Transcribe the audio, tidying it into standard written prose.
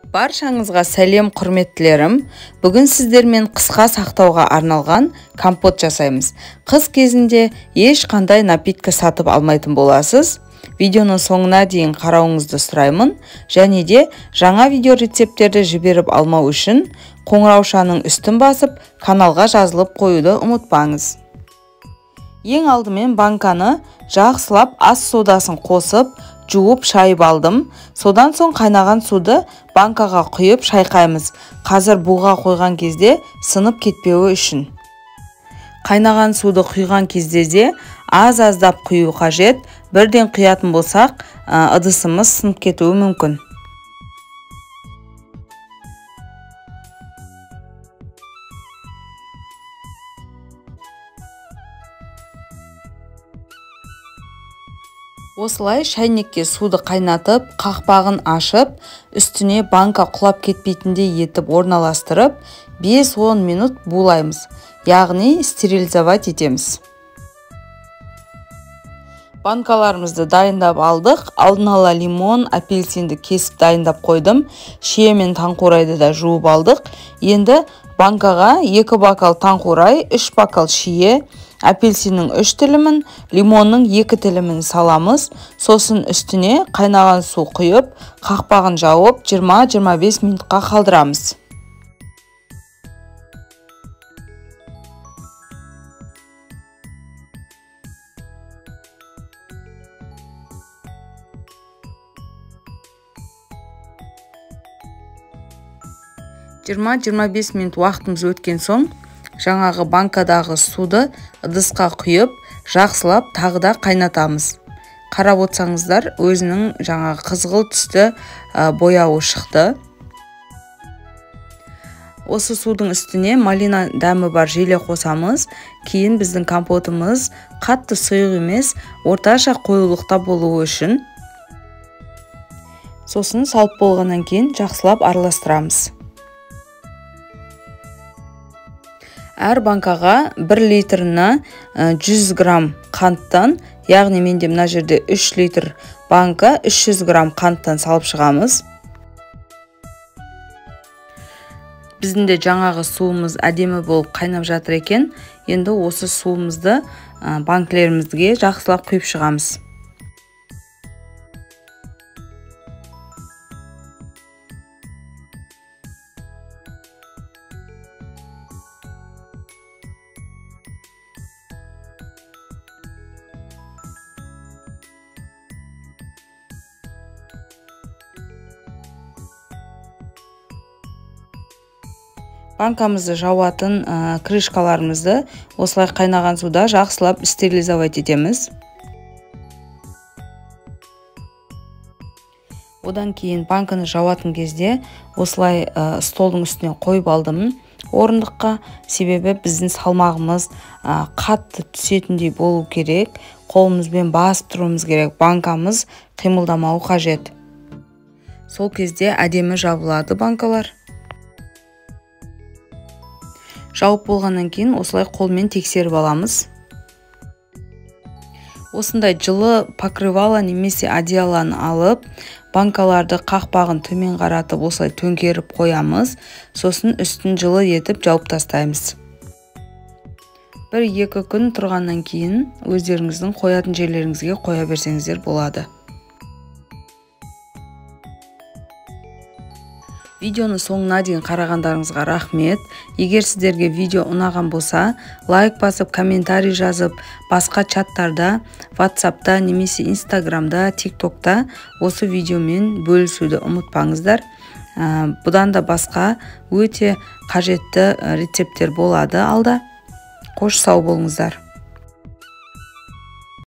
Баршаңызға сәлем, құрметтілерім. Бүгін сіздермен қысқа сақтауға арналған компот жасаймыз. Қыс кезінде ешқандай напитка сатып алмайтын боласыз. Видеоның соңына дейін қарауыңызды сұраймын. Және де жаңа видео рецепттерді жіберіп алмау үшін қоңыраушаның үстін басып, каналға жазылып қоюды ұмытпаңыз. Ең алдымен банканы жақсылап ас содасын қосып, жуып шайып алдым. Содан соң қайнаған суды банкаға құйып шайқаймыз. Қазір буға қойған кезде сынып кетпеуі үшін. Қайнаған суды құйған кезде де аз-аздап құю қажет. Бірден құятын болсақ, ыдысымыз сынып кетуі мүмкін. Осылай шәйнекке суды қайнатып, қақпағын ашып, үстіне банка құлап кетпейтіндей етіп орналастырып, 5-10 минут булаймыз, яғни стерилизовать етеміз. Банкаларымызды дайындап алдық. Алдын ала лимон, апельсинді кесіп дайындап қойдым. Шие мен таңқурайды да жуып алдық. Енді банкаға 2 бокал таңқурай, 3 бокал шие, апельсиннің 3 тілімін, лимонның 2 тілімін саламыз. Сосын үстіне қайнаған су құйып, қақпағын жауып 20-25 минутқа қалдырамыз. 20-25 минут уақытымыз өткен соң, жаңағы банкадағы суды ыдысқа құйып, жақсылап тағы да қайнатамыз. Қарап отырсаңыздар, өзінің жаңағы қызғыл түсті бояуы шықты. Осы судың үстіне малина дәмі бар желе қосамыз. Кейін біздің компотымыз қатты сұйық емес, орташа қоюлықта болуы үшін. Сосын салып болғаннан кейін жақсылап араластырамыз. Әр банкаға 1 литрына 100 грамм қанттан, яғни менде мына жерде 3 литр банка 300 грамм қанттан салып шығамыз. Біздің де жаңағы суымыз әдемі болып қайнап жатыр екен. Енді осы суымызды банкілерімізге жақсылап құйып шығамыз. Банкамызды жауатын крышкаларымызды осылай қайнаған суда жақсылап стерилизовать етеміз. Одан кейін банканы жауатын кезде осылай столдың үстіне қойып алдым орындыққа, себебі біздің салмағымыз қатты түсетіндей болу керек. Қолымызбен басып тұруымыз керек, банкамыз қимылдамауы қажет. Сол кезде әдемі жабылады банкалар. Жауып болғаннан кейін осылай қолмен тексеріп аламыз. Осындай жылы покрывало немесе одеяланы алып, банкаларды қақпағын төмен қаратып осылай төңкеріп қоямыз. Сосын үстін жылы етіп жауып тастаймыз. 1-2 күн тұрғаннан кейін өздеріңіздің қоятын жерлеріңізге қоя берсеңіздер болады. Видеоны соңына дейін қарағандарыңызға рахмет. Егер сіздерге видео ұнаған болса, лайк басып, комментарий жазып, басқа чаттарда, WhatsAppта немесе Instagramда, TikTokта осы видеомен бөлісуді ұмытпаңыздар. Бұдан да басқа өте қажетті рецепттер болады алда. Қош, сау болыңыздар.